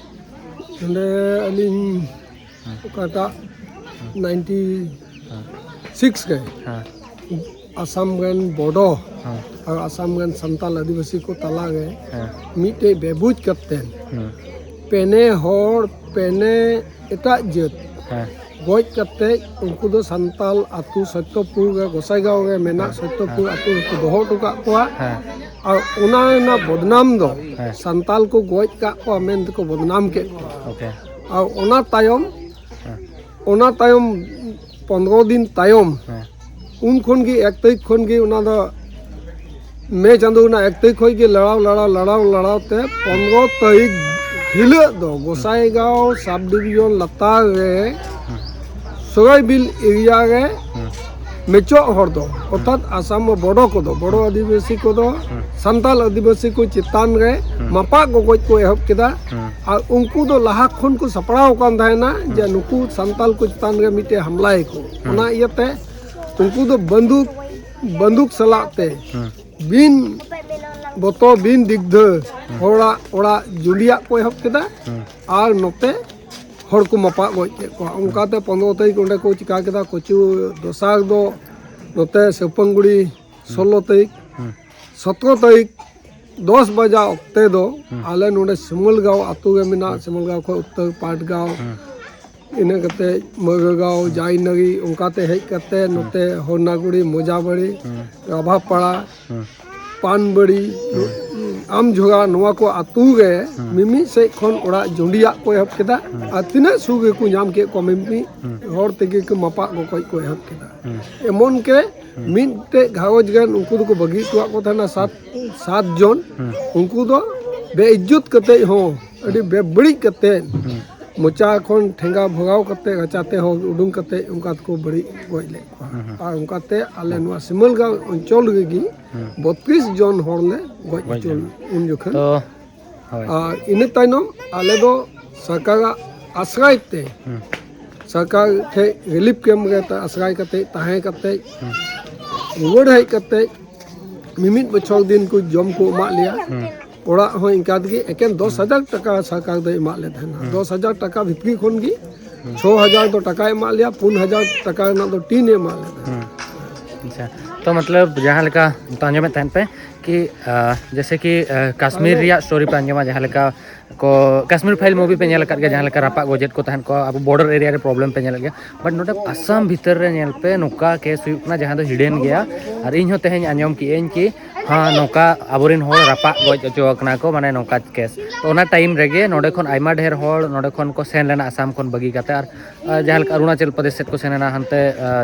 ᱱᱚᱰᱮ ᱟᱹᱞᱤᱧ ᱦᱮᱸ᱾ ᱚᱠᱟᱴᱟᱜ ᱦᱮᱸ᱾ ninety six ᱨᱮ ᱦᱮᱸ᱾ ᱟᱥᱟᱢ ᱨᱮᱱ ᱵᱚᱰᱚ ᱦᱮᱸ᱾ ᱟᱨ ᱟᱥᱟᱢ ᱨᱮᱱ ᱥᱟᱱᱛᱟᱞ ᱟᱹᱫᱤᱵᱟᱹᱥᱤ ᱠᱚ ᱛᱟᱞᱟᱨᱮ ᱦᱮᱸ᱾ ᱢᱤᱫᱴᱮᱡ ᱵᱮᱵᱩᱡ ᱠᱟᱛᱮ ᱦᱮᱸ᱾ ᱯᱮᱱᱮ ᱦᱚᱲ, ᱯᱮᱱᱮ ᱮᱴᱟᱜ ᱡᱟᱹᱛ ᱦᱮᱸ᱾ ᱜᱚᱡ ᱠᱟᱛᱮ ᱩᱱᱠᱩ ᱫᱚ ᱥᱟᱱᱛᱟᱞ ᱟᱹᱛᱩ ᱥᱚᱛᱭᱚᱯᱩᱨ ᱨᱮ, ᱜᱚᱸᱥᱟᱭᱜᱟᱸᱣ ᱨᱮ ᱢᱮᱱᱟᱜ ᱦᱮᱸ᱾ ᱥᱚᱛᱭᱚᱯᱩᱨ ᱦᱮᱸ᱾ ᱟᱹᱛᱩ ᱨᱮᱠᱚ ᱫᱚᱦᱚ ᱦᱚᱴᱚ ᱠᱟᱜ ᱠᱚᱣᱟ᱾ ᱦᱮᱸ᱾ ᱟᱨ ᱚᱱᱟ ᱨᱮᱱᱟᱜ ᱵᱚᱫᱱᱟᱢ ᱫᱚ ᱦᱮᱸ᱾ ᱥᱟᱱᱛᱟᱞ ᱠᱚ ᱜᱚᱡ ᱠᱟᱜ ᱠᱚᱣᱟ ᱢᱮᱱᱛᱮᱠᱚ ᱵᱚᱫᱱᱟᱢ ᱠᱮᱫ ᱠᱚᱣᱟ᱾ OK᱾ ᱟᱨ ᱚᱱᱟ ᱛᱟᱭᱚᱢ, ᱦᱮᱸ᱾ ᱚᱱᱟ ᱛᱟᱭᱚᱢ ᱯᱚᱱᱨᱚ ᱫᱤᱱ ᱛᱟᱭᱚᱢ ᱦᱮᱸ᱾ ᱩᱱ ᱠᱷᱚᱱ ᱜᱮ, ᱮᱠ ᱛᱟᱹᱨᱤᱠᱷ ᱠᱷᱚᱱ ᱜᱮ, ᱚᱱᱟ ᱫᱚ ᱢᱮ ᱪᱟᱸᱫᱳ ᱨᱮᱱᱟᱜ ᱮᱠ ᱛᱟᱹᱨᱤᱠᱷ ᱠᱷᱚᱱ ᱜᱮ ᱞᱟᱲᱟᱣ, ᱞᱟᱲᱟᱣ, ᱞᱟᱲᱟᱣ, ᱞᱟᱲᱟᱣ ᱛᱮ ᱯᱚᱱᱨᱚ ᱛᱟᱹᱨᱤᱠᱷ ᱦᱤᱞᱳᱜ ᱫᱚ ᱜᱚᱥᱟᱭᱜᱟᱸᱣ ᱥᱟᱵ ᱰᱤᱵᱷᱤᱡᱚᱱ ᱞᱟᱛᱟᱨ ᱨᱮ ᱥᱚᱨᱟᱭᱵᱤᱞ ᱮᱨᱤᱭᱟ ᱨᱮ ᱢᱮᱪᱚᱜ ᱦᱚᱲ ᱫᱚ, ᱚᱨᱛᱷᱟᱛ ᱟᱥᱟᱢ ᱵᱚᱰᱚ ᱠᱚᱫᱚ, ᱵᱚᱰᱚ ᱟᱹᱫᱤᱵᱟᱹᱥᱤ ᱠᱚᱫᱚ ᱥᱟᱱᱛᱟᱞ ᱟᱹᱫᱤᱵᱟᱹᱥᱤ ᱠᱚ ᱪᱮᱛᱟᱱ ᱨᱮ ᱢᱟᱯᱟᱜ ᱜᱚᱜᱚᱡ ᱠᱚ ᱮᱦᱚᱵ ᱠᱮᱫᱟ᱾ ᱟᱨ ᱩᱱᱠᱩ ᱫᱚ ᱞᱟᱦᱟ ᱠᱷᱚᱱ ᱠᱚ ᱥᱟᱯᱲᱟᱣ ᱟᱠᱟᱱ ᱛᱟᱦᱮᱱᱟ ᱡᱮ ᱱᱩᱠᱩ ᱥᱟᱱᱛᱟᱞ ᱠᱚ ᱪᱮᱛᱟᱱ ᱨᱮ ᱢᱤᱫᱴᱮᱡ ᱦᱟᱢᱞᱟᱭᱟᱠᱚ᱾ ᱚᱱᱟ ᱤᱭᱟᱹᱛᱮ ᱩᱱᱠᱩ ᱫᱚ ᱵᱟᱱᱫᱩᱠ, ᱵᱟᱱᱫᱩᱠ ᱥᱟᱞᱟᱜ ᱛᱮ ᱵᱤᱱ ᱵᱚᱛᱚ, ᱵᱤᱱ ᱫᱤᱜᱽᱫᱷᱟᱹ ᱦᱚᱲᱟᱜ ᱚᱲᱟᱜ ᱡᱩᱸᱰᱤᱭᱟᱜ ᱠᱚ ᱮᱦᱚᱵ ᱠᱮᱫᱟ᱾ ᱟᱨ ᱱᱚᱛᱮ ᱦᱚᱲ ᱠᱚ ᱢᱟᱯᱟᱜ ᱜᱚᱡ ᱠᱮᱫ ᱠᱚᱣᱟ᱾ ᱚᱱᱠᱟᱛᱮ ᱯᱚᱱᱨᱚ ᱛᱟᱹᱨᱤᱠᱷ ᱚᱸᱰᱮ ᱠᱚ ᱪᱤᱠᱟ ᱠᱮᱫᱟ᱾ ᱠᱚᱪᱩ ᱫᱚᱥᱟᱨ ᱫᱚ ᱱᱚᱛᱮ ᱥᱮᱣᱯᱟᱝᱜᱩᱲᱤ ᱥᱳᱞᱞᱳ ᱛᱟᱹᱨᱤᱠᱷ, ᱥᱚᱛᱨᱚ ᱛᱟᱹᱨᱤᱠᱷ ᱫᱚᱥ ᱵᱟᱡᱟ ᱚᱠᱛᱮ ᱫᱚ ᱟᱞᱮ ᱱᱚᱰᱮ ᱥᱤᱢᱚᱞᱜᱟᱸᱣ ᱟᱛᱳ ᱨᱮ ᱢᱮᱱᱟᱜ, ᱥᱤᱢᱚᱞᱜᱟᱸᱣ ᱠᱷᱚᱱ ᱩᱛᱛᱚᱨ ᱯᱟᱴᱜᱟᱸᱣ, ᱤᱱᱟᱹ ᱠᱟᱛᱮ ᱢᱟᱹᱜᱟᱹᱜᱟᱸᱣ, ᱡᱟᱭᱱᱟᱜᱤ, ᱚᱱᱠᱟᱛᱮ ᱦᱮᱡ ᱠᱟᱛᱮ ᱱᱚᱛᱮ ᱦᱚᱨᱱᱟᱜᱩᱲᱤ, ᱢᱚᱡᱟᱵᱟᱲᱤ, ᱨᱟᱵᱷᱟᱯᱟᱲᱟ, ᱯᱟᱱᱵᱟᱲᱤ, ᱟᱢᱡᱷᱳᱜᱟ, ᱱᱚᱣᱟ ᱠᱚ ᱟᱛᱳ ᱨᱮ ᱢᱤᱢᱤᱫ ᱥᱮᱫ ᱠᱷᱚᱱ ᱚᱲᱟᱜ ᱡᱩᱸᱰᱤᱭᱟᱜ ᱠᱚ ᱮᱦᱚᱵ ᱠᱮᱫᱟ᱾ ᱟᱨ ᱛᱤᱱᱟᱹᱜ ᱥᱩᱨ ᱜᱮᱠᱚ ᱧᱟᱢ ᱠᱮᱫ ᱠᱚᱣᱟ, ᱢᱤᱢᱤᱫ ᱦᱚᱲ ᱛᱮᱜᱮ ᱠᱚ ᱢᱟᱯᱟᱜ ᱜᱚᱜᱚᱡ ᱠᱚ ᱮᱦᱚᱵ ᱠᱮᱫᱟ᱾ ᱮᱢᱚᱱ ᱠᱮ ᱢᱤᱫᱴᱮᱡ ᱜᱷᱟᱨᱚᱸᱡᱽ ᱨᱮᱱ ᱩᱱᱠᱩ ᱫᱚᱠᱚ ᱵᱟᱹᱜᱤ ᱦᱚᱴᱚᱣᱟᱜ ᱠᱚ ᱛᱟᱦᱮᱱᱟ ᱥᱟᱛ, ᱥᱟᱛ ᱡᱚᱱ᱾ ᱩᱱᱠᱩ ᱫᱚ ᱵᱮᱼᱤᱡᱽᱡᱚᱛ ᱠᱟᱛᱮ ᱦᱚᱸ, ᱟᱹᱰᱤ ᱵᱮᱵᱟᱹᱲᱤᱡ ᱠᱟᱛᱮ, ᱢᱚᱪᱟ ᱠᱷᱚᱱ ᱴᱷᱮᱸᱜᱟ ᱵᱷᱚᱜᱟᱣ ᱠᱟᱛᱮ, ᱨᱟᱪᱟᱛᱮ ᱦᱚᱲ ᱩᱰᱩᱝ ᱠᱟᱛᱮ ᱚᱱᱠᱟ ᱛᱮᱠᱚ ᱵᱟᱹᱲᱤᱡ ᱜᱚᱡ ᱞᱮᱫ ᱠᱚᱣᱟ᱾ ᱟᱨ ᱚᱱᱠᱟᱛᱮ ᱟᱞᱮ ᱱᱚᱣᱟ ᱥᱤᱢᱟᱹᱞᱜᱟᱸᱣ ᱚᱧᱪᱚᱞ ᱨᱮᱜᱮ ᱵᱚᱛᱨᱤᱥ ᱡᱚᱱ ᱦᱚᱲ ᱞᱮ ᱜᱚᱡ ᱜᱚᱡ ᱦᱚᱪᱚ ᱞᱮᱱᱟ᱾ ᱞᱮᱱᱟ ᱩᱱ ᱡᱚᱠᱷᱚᱱ᱾ ᱛᱚ, ᱦᱳᱭ᱾ ᱟᱨ ᱤᱱᱟᱹ ᱛᱟᱭᱱᱚᱢ ᱟᱞᱮ ᱫᱚ ᱥᱚᱨᱠᱟᱨᱟᱜ ᱟᱥᱨᱟᱭ ᱛᱮ, ᱥᱚᱨᱠᱟᱨ ᱴᱷᱮᱡ ᱨᱤᱞᱤᱯ ᱠᱮᱢᱯ ᱨᱮ ᱟᱥᱨᱟᱭ ᱠᱟᱛᱮ, ᱛᱟᱦᱮᱸ ᱠᱟᱛᱮ, ᱨᱩᱣᱟᱹᱲ ᱦᱮᱡ ᱠᱟᱛᱮ, ᱢᱤᱢᱤᱫ ᱵᱚᱪᱷᱚᱨ ᱫᱤᱱ ᱠᱚ ᱡᱚᱢ ᱠᱚ ᱮᱢᱟᱜ ᱞᱮᱭᱟ᱾ ᱚᱲᱟᱜ ᱦᱚᱸ ᱤᱱᱠᱟ ᱛᱮᱜᱮ ᱮᱠᱮᱱ ᱫᱚᱥ ᱦᱟᱡᱟᱨ ᱴᱟᱠᱟ ᱥᱚᱨᱠᱟᱨ ᱫᱚᱭ ᱮᱢᱟᱜ ᱞᱮ ᱛᱟᱦᱮᱱᱟ᱾ ᱫᱚᱥ ᱦᱟᱡᱟᱨ ᱴᱟᱠᱟ ᱵᱷᱤᱛᱨᱤ ᱠᱷᱚᱱ ᱜᱮ ᱪᱷᱚ ᱦᱟᱡᱟᱨ ᱫᱚ ᱴᱟᱠᱟᱭ ᱮᱢᱟᱜ ᱞᱮᱭᱟ, ᱯᱩᱱ ᱦᱟᱡᱟᱨ ᱴᱟᱠᱟ ᱨᱮᱱᱟᱜ ᱫᱚ ᱴᱤᱱ ᱮ ᱮᱢᱟᱜ ᱞᱮ ᱛᱟᱦᱮᱱᱟ᱾ ᱟᱪᱪᱷᱟ, ᱛᱚ ᱢᱚᱛᱞᱚᱵ ᱡᱟᱦᱟᱸ ᱞᱮᱠᱟ ᱱᱤᱛᱚᱜ ᱟᱸᱡᱚᱢᱮᱫ ᱛᱟᱦᱮᱱ ᱯᱮ ᱠᱤ, ᱟᱸ, ᱡᱮᱭᱥᱮ ᱠᱤ, ᱟᱸ, ᱠᱟᱥᱢᱤᱨ ᱨᱮᱭᱟᱜ ᱥᱴᱳᱨᱤ ᱯᱮ ᱟᱸᱡᱚᱢᱟ, ᱡᱟᱦᱟᱸ ᱞᱮᱠᱟ ᱠᱚ ᱠᱟᱥᱢᱤᱨ ᱯᱷᱟᱭᱤᱞ ᱢᱩᱵᱷᱤ ᱯᱮ ᱧᱮᱞ ᱟᱠᱟᱫ ᱜᱮᱭᱟ, ᱡᱟᱦᱟᱸ ᱞᱮᱠᱟ ᱨᱟᱯᱟᱜ ᱜᱚᱡᱮᱫ ᱠᱚ ᱛᱟᱦᱮᱸᱫ ᱠᱚ, ᱟᱵᱚ ᱵᱚᱨᱰᱟᱨ ᱮᱨᱤᱭᱟ ᱨᱮ ᱯᱨᱚᱵᱞᱮᱢ ᱯᱮ ᱧᱮᱞᱮᱫ ᱜᱮᱭᱟ, ᱵᱟᱴ ᱱᱚᱰᱮ ᱟᱥᱟᱢ ᱵᱷᱤᱛᱟᱹᱨ ᱨᱮ ᱧᱮᱞ ᱯᱮ ᱱᱚᱝᱠᱟ ᱠᱮᱥ ᱦᱩᱭᱩᱜ ᱠᱟᱱᱟ ᱡᱟᱦᱟᱸ ᱫᱚ ᱦᱤᱰᱮᱱ ᱜᱮᱭᱟ᱾ ᱟᱨ ᱤᱧ ᱦᱚᱸ ᱛᱮᱦᱮᱧ ᱟᱸᱡᱚᱢ ᱠᱮᱜ ᱟᱹᱧ ᱠᱤ ᱦᱮᱸ, ᱱᱚᱝᱠᱟ ᱟᱵᱚᱨᱮᱱ ᱦᱚᱲ ᱨᱟᱯᱟᱜ ᱜᱚᱡ ᱦᱚᱪᱚ ᱟᱠᱟᱱᱟ ᱠᱚ, ᱢᱟᱱᱮ ᱱᱚᱝᱠᱟ ᱠᱮᱥ᱾ ᱛᱚ ᱚᱱᱟ ᱴᱟᱭᱤᱢ ᱨᱮᱜᱮ ᱱᱚᱸᱰᱮ ᱠᱷᱚᱱ ᱟᱭᱢᱟ ᱰᱷᱮᱨ ᱦᱚᱲ ᱱᱚᱸᱰᱮ ᱠᱷᱚᱱ ᱠᱚ ᱥᱮᱱ ᱞᱮᱱᱟ ᱟᱥᱟᱢ ᱠᱷᱚᱱ ᱵᱟᱹᱜᱤ ᱠᱟᱛᱮ, ᱟᱨ ᱟᱨ ᱡᱟᱦᱟᱸ ᱞᱮᱠᱟ ᱚᱨᱩᱱᱟᱪᱚᱞ ᱯᱨᱚᱫᱮᱥ ᱥᱮᱫ ᱠᱚ ᱥᱮᱱ ᱞᱮᱱᱟ, ᱦᱟᱱᱛᱮ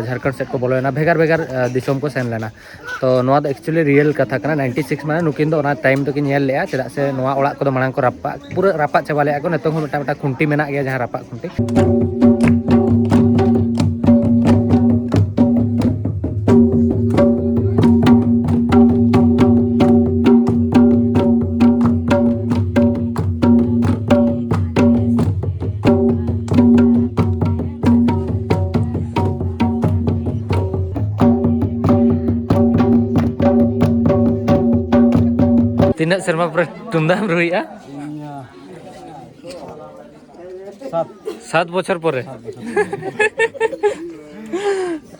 ᱡᱷᱟᱲᱠᱷᱚᱸᱰ ᱥᱮᱫ ᱠᱚ ᱵᱚᱞᱚᱭᱮᱱᱟ, ᱵᱷᱮᱜᱟᱨ ᱵᱷᱮᱜᱟᱨ ᱫᱤᱥᱚᱢ ᱠᱚ ᱥᱮᱱ ᱞᱮᱱᱟ᱾ ᱛᱚ ᱱᱚᱣᱟ ᱫᱚ ᱮᱠᱪᱩᱭᱮᱞᱤ ᱨᱤᱭᱮᱞ ᱠᱟᱛᱷᱟ ᱠᱟᱱᱟ᱾ ᱱᱟᱭᱤᱱᱴᱤ ᱥᱤᱠᱥ ᱢᱟᱱᱮ ᱱᱩᱠᱤᱱ ᱫᱚ ᱚᱱᱟ ᱴᱟᱭᱤᱢ ᱫᱚᱠᱤᱱ ᱧᱮᱞ ᱞᱮᱜᱼᱟ, ᱪᱮᱫᱟᱜ ᱥᱮ ᱱᱚᱣᱟ ᱚᱲᱟᱜ ᱠᱚᱫᱚ ᱢᱟᱲᱟᱝ ᱠᱚ ᱨᱟᱯᱟᱜ, ᱯᱩᱨᱟᱹ ᱨᱟᱯᱟᱜ ᱪᱟᱵᱟ ᱞᱮᱜᱼᱟ ᱠᱚ᱾ ᱱᱤᱛᱚᱝ ᱦᱚᱸ ᱢᱤᱫᱴᱟᱝ ᱢᱤᱫᱴᱟᱝ ᱠᱷᱩᱱᱴᱤ ᱢᱮᱱᱟᱜ ᱜᱮᱭᱟ, ᱡᱟᱦᱟᱸ ᱨᱟᱯᱟᱜ ᱠᱷᱩᱱᱴᱤ᱾ ᱛᱤᱱᱟᱹᱜ ᱥᱮᱨᱢᱟ ᱯᱚᱨᱮ ᱛᱩᱢᱫᱟᱜ ᱮᱢ ᱨᱩᱭᱮᱫᱼᱟ? ᱤᱧ, ᱟᱸ, ᱥᱟᱛ᱾ ᱥᱟᱛ ᱵᱚᱪᱷᱚᱨ ᱯᱚᱨᱮ᱾ ᱥᱟᱛ ᱵᱚᱪᱷᱚᱨ ᱯᱚᱨᱮ᱾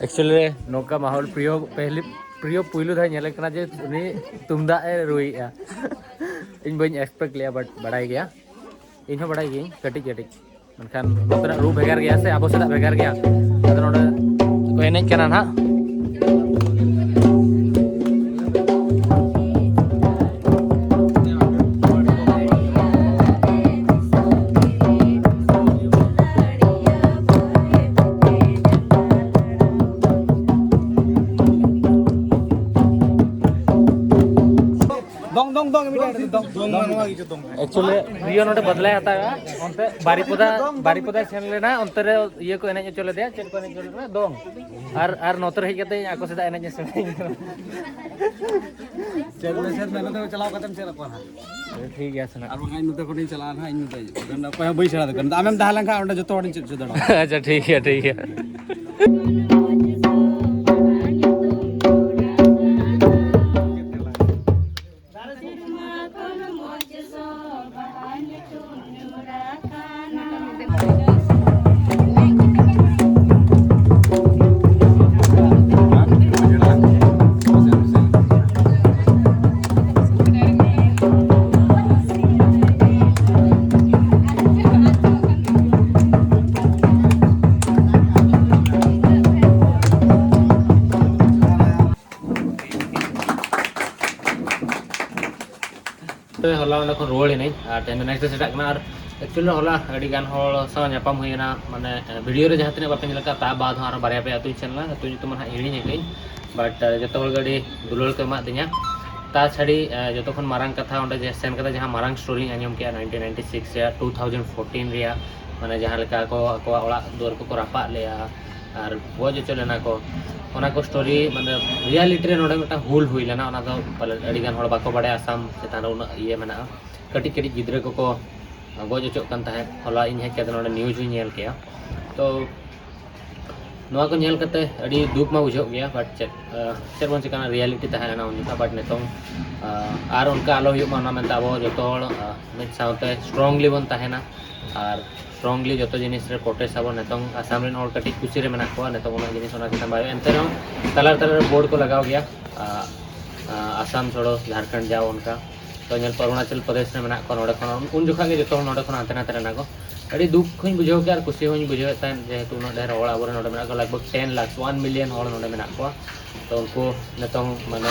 ᱮᱠᱪᱩᱭᱮᱞᱤ ᱱᱚᱝᱠᱟ ᱢᱟᱦᱚᱞ ᱯᱨᱤᱭᱚ ᱯᱮᱦᱞᱤ, ᱯᱨᱤᱭᱚ ᱯᱩᱭᱞᱩ ᱫᱷᱟᱣ ᱧᱮᱞᱮ ᱠᱟᱱᱟ ᱡᱮ ᱩᱱᱤ ᱛᱩᱢᱫᱟᱜ ᱮ ᱨᱩᱭᱮᱫᱼᱟ᱾ ᱤᱧ ᱵᱟᱹᱧ ᱮᱠᱥᱯᱮᱠᱴ ᱞᱮᱜᱼᱟ, ᱵᱟᱴ ᱵᱟᱲᱟᱭ ᱜᱮᱭᱟ᱾ ᱤᱧ ᱦᱚᱸ ᱵᱟᱲᱟᱭ ᱜᱤᱭᱟᱹᱧ ᱠᱟᱹᱴᱤᱡ ᱠᱟᱹᱴᱤᱡ, ᱢᱮᱱᱠᱷᱟᱱ ᱱᱚᱛᱮᱱᱟᱜ ᱨᱩ ᱵᱷᱮᱜᱟᱨ ᱜᱮᱭᱟ ᱥᱮ, ᱟᱵᱚ ᱥᱮᱫᱟᱜ ᱵᱷᱮᱜᱟᱨ ᱜᱮᱭᱟ᱾ ᱟᱫᱚ ᱱᱚᱰᱮ ᱠᱚ ᱮᱱᱮᱡ ᱠᱟᱱᱟ ᱱᱟᱦᱟᱜ᱾ ᱫᱚᱝ, ᱫᱚᱝ, ᱫᱚᱝ, ᱢᱤᱫᱴᱟᱝ ᱫᱚᱝ᱾ ᱫᱚᱝ ᱢᱟ ᱱᱚᱣᱟ ᱜᱮ ᱪᱚ, ᱫᱚᱝ ᱢᱮ᱾ ᱮᱠᱪᱩᱭᱮᱞᱤ ᱨᱤᱭᱳ ᱱᱚᱰᱮ ᱵᱟᱫᱞᱟᱭ ᱦᱟᱛᱟᱣᱟ᱾ ᱚᱱᱛᱮ ᱵᱟᱨᱤᱯᱚᱫᱟ, ᱵᱟᱨᱤᱯᱚᱫᱟᱭ ᱥᱮᱱ ᱞᱮᱱᱟ, ᱚᱱᱛᱮ ᱨᱮ ᱤᱭᱟᱹ ᱠᱚ ᱮᱱᱮᱡ ᱦᱚᱪᱚ ᱞᱮᱫᱮᱭᱟ, ᱪᱮᱫ ᱠᱚ ᱮᱱᱮᱡ ᱦᱚᱪᱚ ᱞᱮᱫᱮᱭᱟ? ᱫᱚᱝ᱾ ᱟᱨ, ᱟᱨ ᱱᱚᱛᱮ ᱨᱮ ᱦᱮᱡ ᱠᱟᱛᱮ ᱟᱠᱚ ᱥᱮᱫᱟᱜ ᱮᱱᱮᱡ ᱮ ᱥᱮᱬᱟᱭ ᱠᱟᱱᱟ᱾ ᱪᱮᱫ ᱢᱮᱥᱮ ᱢᱮ, ᱱᱚᱛᱮ ᱪᱟᱞᱟᱣ ᱠᱟᱛᱮᱢ ᱪᱮᱫ ᱟᱠᱚᱣᱟ ᱦᱟᱸᱜ᱾ ᱴᱷᱤᱠ ᱜᱮᱭᱟ ᱥᱮ ᱱᱟᱜ᱾ ᱟᱨ ᱵᱟᱝᱠᱷᱟᱱ ᱱᱚᱛᱮ ᱠᱷᱚᱱᱤᱧ ᱪᱟᱞᱟᱜᱼᱟ ᱦᱟᱸᱜ, ᱤᱧ ᱢᱚᱛᱚ᱾ ᱚᱠᱚᱭ ᱦᱚᱸ ᱵᱟᱹᱧ ᱥᱮᱬᱟ ᱫᱟᱲᱮᱭᱟᱜ ᱠᱟᱱᱟ᱾ ᱟᱢᱮᱢ ᱛᱟᱦᱮᱸ ᱞᱮᱱᱠᱷᱟᱱ ᱚᱸᱰᱮ ᱡᱚᱛᱚ ᱦᱚᱲᱤᱧ ᱪᱮᱫ ᱦᱚᱪᱚ ᱫᱟᱲᱮᱭᱟᱜᱼᱟ᱾ ᱟᱪᱪᱷᱟ, ᱴᱷᱤᱠ ᱜᱮᱭᱟ, ᱴᱷᱤᱠ ᱜᱮᱭᱟ᱾ ᱦᱚᱞᱟ ᱚᱸᱰᱮ ᱠᱷᱚᱱ ᱨᱩᱣᱟᱹᱲ ᱮᱱᱟᱹᱧ ᱟᱨ ᱛᱮᱦᱮᱧ ᱫᱚ next day ᱥᱮᱴᱟᱜ ᱠᱟᱱᱟ᱾ ᱟᱨ actually ᱦᱚᱞᱟ ᱟᱹᱰᱤ ᱜᱟᱱ ᱦᱚᱲ ᱥᱟᱶ ᱧᱟᱯᱟᱢ ᱦᱩᱭ ᱮᱱᱟ, ᱢᱟᱱᱮ video ᱨᱮ ᱡᱟᱦᱟᱸ ᱛᱤᱱᱟᱹᱜ ᱵᱟᱯᱮ ᱧᱮᱞ ᱟᱠᱟᱫ, ᱛᱟ ᱵᱟᱫ ᱦᱚᱸ ᱟᱨᱦᱚᱸ ᱵᱟᱨᱭᱟ ᱯᱮᱭᱟ ᱟᱹᱛᱩᱧ ᱥᱮᱱ ᱞᱮᱱᱟ, ᱟᱹᱛᱩ ᱧᱩᱛᱩᱢ ᱦᱟᱸᱜ ᱦᱤᱲᱤᱧ ᱟᱠᱟᱫᱟᱹᱧ, but ᱡᱚᱛᱚ ᱦᱚᱲ ᱜᱮ ᱟᱹᱰᱤ ᱫᱩᱞᱟᱹᱲ ᱠᱚ ᱮᱢᱟᱫ ᱫᱤᱧᱟ᱾ ᱛᱟ ᱪᱷᱟᱹᱲᱤ ᱡᱚᱛᱚ ᱠᱷᱚᱱ ᱢᱟᱨᱟᱝ ᱠᱟᱛᱷᱟ, ᱚᱸᱰᱮ ᱡᱮ ᱥᱮᱱ ᱠᱟᱛᱮ ᱡᱟᱦᱟᱸ ᱢᱟᱨᱟᱝ story ᱤᱧ ᱟᱸᱡᱚᱢ ᱠᱮᱜᱼᱟ nineteen ninety six ᱨᱮᱭᱟᱜ, two thousand fourteen ᱨᱮᱭᱟᱜ, ᱢᱟᱱᱮ ᱡᱟᱦᱟᱸ ᱞᱮᱠᱟ ᱠᱚ ᱟᱠᱚᱣᱟᱜ ᱚᱲᱟᱜ ᱫᱩᱣᱟᱹᱨ ᱠᱚᱠᱚ ᱨᱟᱯᱟᱜ ᱞᱮᱜᱼᱟ ᱟᱨ ᱜᱚᱡ ᱦᱚᱪᱚ ᱞᱮᱱᱟ ᱠᱚ, ᱚᱱᱟ ᱠᱚ story ᱢᱟᱱᱮ reality ᱨᱮ ᱱᱚᱰᱮ ᱢᱤᱫᱴᱟᱝ ᱦᱩᱞ ᱦᱩᱭ ᱞᱮᱱᱟ᱾ ᱚᱱᱟ ᱫᱚ ᱯᱟᱞᱮᱱ ᱟᱹᱰᱤ ᱜᱟᱱ ᱦᱚᱲ ᱵᱟᱠᱚ ᱵᱟᱲᱟᱭᱟ ᱟᱥᱟᱢ ᱪᱮᱛᱟᱱ ᱨᱮ ᱩᱱᱟᱹᱜ ᱤᱭᱟᱹ ᱢᱮᱱᱟᱜᱼᱟ, ᱠᱟᱹᱴᱤᱡ ᱠᱟᱹᱴᱤᱡ ᱜᱤᱫᱽᱨᱟᱹ ᱠᱚᱠᱚ ᱜᱚᱡ ᱦᱚᱪᱚᱜ ᱠᱟᱱ ᱛᱟᱦᱮᱸᱫ᱾ ᱦᱚᱞᱟ ᱤᱧ ᱦᱮᱡ ᱠᱟᱛᱮ ᱱᱚᱰᱮ news ᱦᱚᱸᱧ ᱧᱮᱞ ᱠᱮᱜᱼᱟ᱾ ᱛᱚ ᱱᱚᱣᱟ ᱠᱚ ᱧᱮᱞ ᱠᱟᱛᱮ ᱟᱹᱰᱤ ᱫᱩᱠ ᱢᱟ ᱵᱩᱡᱷᱟᱹᱜ ᱜᱮᱭᱟ, but ᱪᱮᱫ ᱪᱮᱫ ᱵᱚᱱ ᱪᱤᱠᱟᱹᱭᱟ, reality ᱛᱟᱦᱮᱸ ᱞᱮᱱᱟ ᱩᱱ ᱡᱚᱠᱷᱟ, but ᱱᱤᱛᱚᱝ ᱟᱨ ᱚᱱᱠᱟ ᱟᱞᱚ ᱦᱩᱭᱩᱜ ᱢᱟ, ᱚᱱᱟ ᱢᱮᱱᱛᱮ ᱟᱵᱚ ᱡᱚᱛᱚ ᱦᱚᱲ ᱢᱤᱫ ᱥᱟᱶᱛᱮ strongly ᱵᱚᱱ ᱛᱟᱦᱮᱱᱟ ᱟᱨ strongly ᱡᱚᱛᱚ ᱡᱤᱱᱤᱥ ᱨᱮ protest ᱟᱵᱚᱱ᱾ ᱱᱤᱛᱚᱝ ᱟᱥᱟᱢ ᱨᱮᱱ ᱦᱚᱲ ᱠᱟᱹᱴᱤᱡ ᱠᱩᱥᱤ ᱨᱮ ᱢᱮᱱᱟᱜ ᱠᱚᱣᱟ, ᱱᱤᱛᱚᱝ ᱩᱱᱟᱹᱜ ᱡᱤᱱᱤᱥ ᱚᱱᱟ ᱪᱮᱛᱟᱱ ᱵᱟᱭ ᱦᱩᱭᱩᱜᱼᱟ, ᱮᱱᱛᱮ ᱨᱮᱦᱚᱸ ᱛᱟᱞᱟ ᱛᱟᱞᱟ ᱨᱮ board ᱠᱚ ᱞᱟᱜᱟᱣ ᱜᱮᱭᱟ᱾ ᱟᱥᱟᱢ ᱪᱷᱚᱲᱚ ᱡᱷᱟᱲᱠᱷᱚᱸᱰ ᱡᱟᱣ ᱚᱱᱠᱟ᱾ ᱛᱚ ᱧᱮᱞ ᱯᱮ, ᱚᱨᱩᱱᱟᱪᱚᱞ ᱯᱨᱚᱫᱮᱥ ᱨᱮ ᱢᱮᱱᱟᱜ ᱠᱚᱣᱟ ᱱᱚᱰᱮ ᱠᱷᱚᱱ, ᱩᱱ ᱡᱚᱠᱷᱟ ᱜᱮ ᱡᱚᱛᱚ ᱦᱚᱲ ᱱᱚᱰᱮ ᱠᱷᱚᱱ ᱦᱟᱱᱛᱮ ᱱᱟᱛᱮ ᱞᱮᱱᱟ ᱠᱚ᱾ ᱟᱹᱰᱤ ᱫᱩᱠ ᱦᱚᱸᱧ ᱵᱩᱡᱷᱟᱹᱣ ᱠᱮᱫᱟ ᱟᱨ ᱠᱩᱥᱤ ᱦᱚᱸᱧ ᱵᱩᱡᱷᱟᱹᱣᱮᱫ ᱛᱟᱦᱮᱸᱫ, ᱡᱮᱦᱮᱛᱩ ᱩᱱᱟᱹᱜ ᱰᱷᱮᱨ ᱦᱚᱲ ᱟᱵᱚᱨᱮᱱ ᱱᱚᱰᱮ ᱢᱮᱱᱟᱜ ᱠᱚᱣᱟ, ᱞᱟᱜᱽ ᱵᱷᱟᱜᱽ ten lakhs, one million ᱦᱚᱲ ᱱᱚᱰᱮ ᱢᱮᱱᱟᱜ ᱠᱚᱣᱟ᱾ ᱛᱚ ᱩᱱᱠᱩ ᱱᱤᱛᱚᱝ ᱢᱟᱱᱮ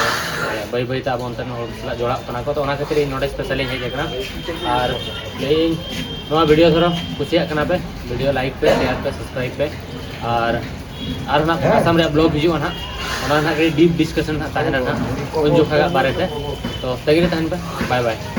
ᱵᱟᱹᱭ ᱵᱟᱹᱭ ᱛᱮ ᱟᱵᱚ ᱚᱱᱛᱮᱱ ᱦᱚᱲ ᱥᱟᱞᱟᱜ ᱡᱚᱲᱟᱜ ᱠᱟᱱᱟ ᱠᱚ᱾ ᱛᱚ ᱚᱱᱟ ᱠᱷᱟᱹᱛᱤᱨ ᱤᱧ ᱱᱚᱰᱮ specially ᱤᱧ ᱦᱮᱡ ᱟᱠᱟᱱᱟ᱾ ᱟᱨ ᱤᱧ ᱱᱚᱣᱟ video ᱫᱷᱚᱨᱚ ᱠᱩᱥᱤᱭᱟᱜ ᱠᱟᱱᱟ ᱯᱮ, video like ᱯᱮ, share ᱯᱮ, subscribe ᱯᱮ᱾ ᱟᱨ ᱟᱨ ᱚᱱᱟ ᱟᱥᱟᱢ ᱨᱮᱭᱟᱜ vlog ᱦᱤᱡᱩᱜᱼᱟ ᱱᱟᱦᱟᱜ, ᱚᱱᱟ ᱱᱟᱦᱟᱜ ᱟᱹᱰᱤ deep discussion ᱱᱟᱦᱟᱜ ᱛᱟᱦᱮᱱᱟ ᱱᱟᱦᱟᱜ ᱩᱱ ᱡᱚᱠᱷᱟ ᱵᱟᱨᱮᱛᱮ᱾ ᱛᱚ ᱛᱟᱹᱜᱤ ᱨᱮ ᱛᱟᱦᱮᱱ ᱯᱮ᱾ Bye bye᱾